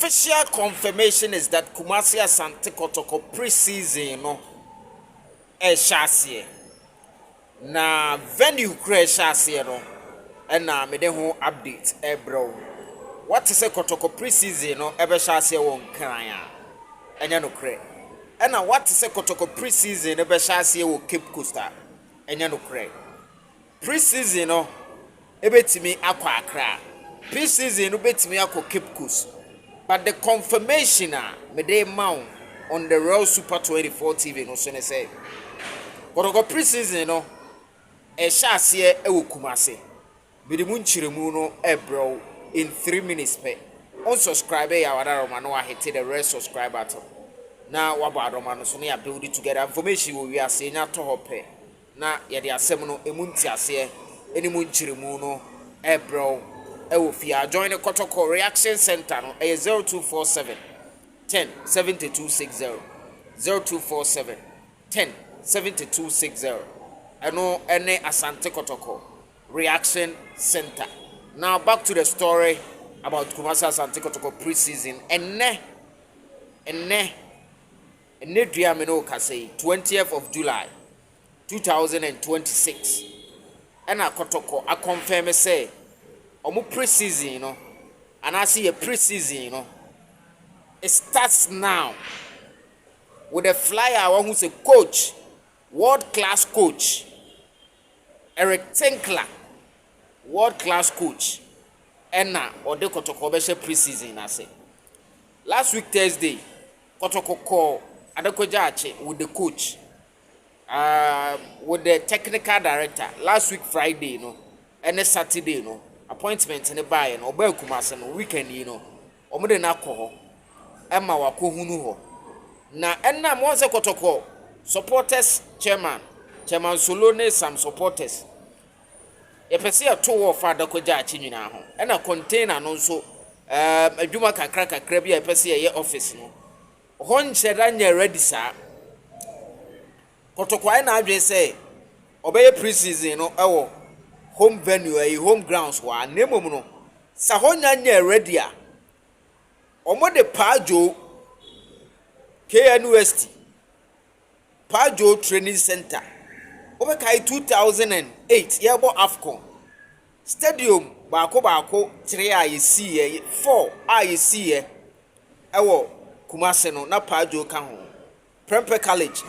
Official confirmation is that Kumasi Asante Kotoko pre-season no ɛhyɛ aseɛ, na venue kura ɛhyɛ aseɛ no ɛna mede ho update ɛbrɛ wo. Wate sɛ Kɔtɔkɔ pre-season no ɛbɛhyɛ aseɛ wɔ Nkran a, ɛnyɛ nokorɛ. Ɛna wate sɛ Kɔtɔkɔ pre-season no bɛhyɛ aseɛ wɔ Cape Coast a, ɛnyɛ nokorɛ. Pre-season no ɛbɛtumi akɔ Accra, pre-season no bɛtumi akɔ Cape Coast, but the confirmation a mede ma wo on the Real Super 24 TV no so ne sɛ Kɔtɔkɔ pre-season no ɛhyɛ aseɛ ɛwɔ Kumase. Mede mu nkyerɛmu no ɛbrɛ wo in 3 minutes pɛ. Unsubscribe yɛ awadaroma na wahit the red subscribe button na wabɔ adɔma no so na yɛabuild it together. Information wɔ wiase ɛnya tɔ hɔ pɛ na yɛde asɛm no emu nteaseɛ ɛne mu nkyerɛmu no ɛbrɛ wo ɛwɔ fie. Join the Kɔtɔkɔ Reaction Center no, ɛyɛ 0247 10 72 60, 0247 10 72 60. Ɛno ɛne Asante Kɔtɔkɔ Reaction Center. Now back to the story about Kumasi Asante Kɔtɔkɔ pre-season. Ɛnnɛ dua mi no kasa yi, 20th of July 2026, ɛna Kɔtɔkɔ aconfirm sɛ ɔmo pre-season no, anaasɛ yɛ pre-season no, it starts now with a flyer a wɔn ho sɛ coach, world class coach Eric Tinkler, world class coach, ɛna ɔde Kɔtɔkɔ bɛhyɛ pre-season n'ase. Last week Thursday, Kɔtɔkɔ kɔɔ Adako Jachie with the coach, with the technical director. Last week Friday no ɛne Saturday no, appointment ne baeɛ no, ɔbaa Kumase no weekend yi no, wɔn de no akɔ hɔ ɛma wakɔhunu hɔ. Na ɛnam wɔn sɛ Kɔtɔkɔ supporters chairman, Chairman Solo, ne some supporters yɛpɛ sɛ yɛto wɔ fa Adako Jachie nyinaa ho, ɛna container no nso adwuma kakra kakra bi a yɛpɛ sɛ yɛyɛ office no hɔ nkyɛn da nyɛ ready saa. Kɔtɔkɔ ayɛ n'adwene sɛ ɔbɛyɛ pre-season no ɛwɔ home venue, ɛyi home grounds hɔ a, na mmom no sa hɔ nya nyɛ ready a, wɔn de Paa Joe KNUST Paa Joe Training Center. Wɔbɛkae 2008 yɛrebɔ AFCON, stadium baako baako three a yɛsiiɛ, four a yɛsiiɛ ɛwɔ Kumase no, na Paa Joe ka ho. Prempeh College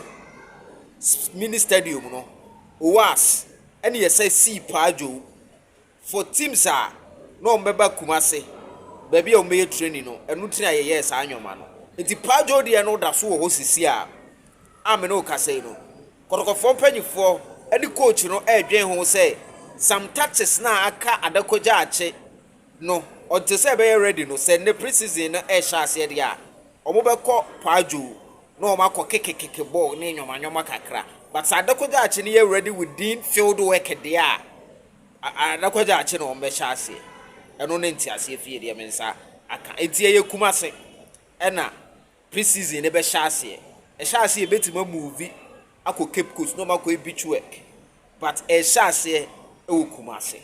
mini stadium no, OWAS, ɛne yɛsɛ sii Paa Joe for teams a na wɔn bɛba Kumase baabi a wɔn bɛyɛ training no. Ɛno ti na yɛyɛɛ saa nneɛma no. Nti Paa Joe deɛ no da so wɔ hɔ sisi a amene okasa yi no, Kɔtɔkɔfoɔ mpanyinfoɔ ɛne coach no ɛredwen ho sɛ some touches na aka Adako Jachie no ɔnte sɛ ɛbɛyɛ ready no, sɛ ne pre-season no ɛrehyɛ aseɛ deɛ a, wɔn bɛkɔ Paa Joe na wɔn akɔ kekekeke bɔɔl ne nyɔmanyɔma kakra. But sɛ Adako Jachie no yɛ ready within field work deɛ a, Adako Jachie na wɔn bɛhyɛ aseɛ. Ɛno ne nte aseɛ fie deɛ me nsa aka. Eti ɛyɛ Kumase ɛna pre-season no bɛhyɛ aseɛ. Ɛhyɛ aseɛ, ebɛtumi amove akɔ Cape Coast na wɔn akɔ beach work, but ɛhyɛ aseɛ ɛwɔ Kumase.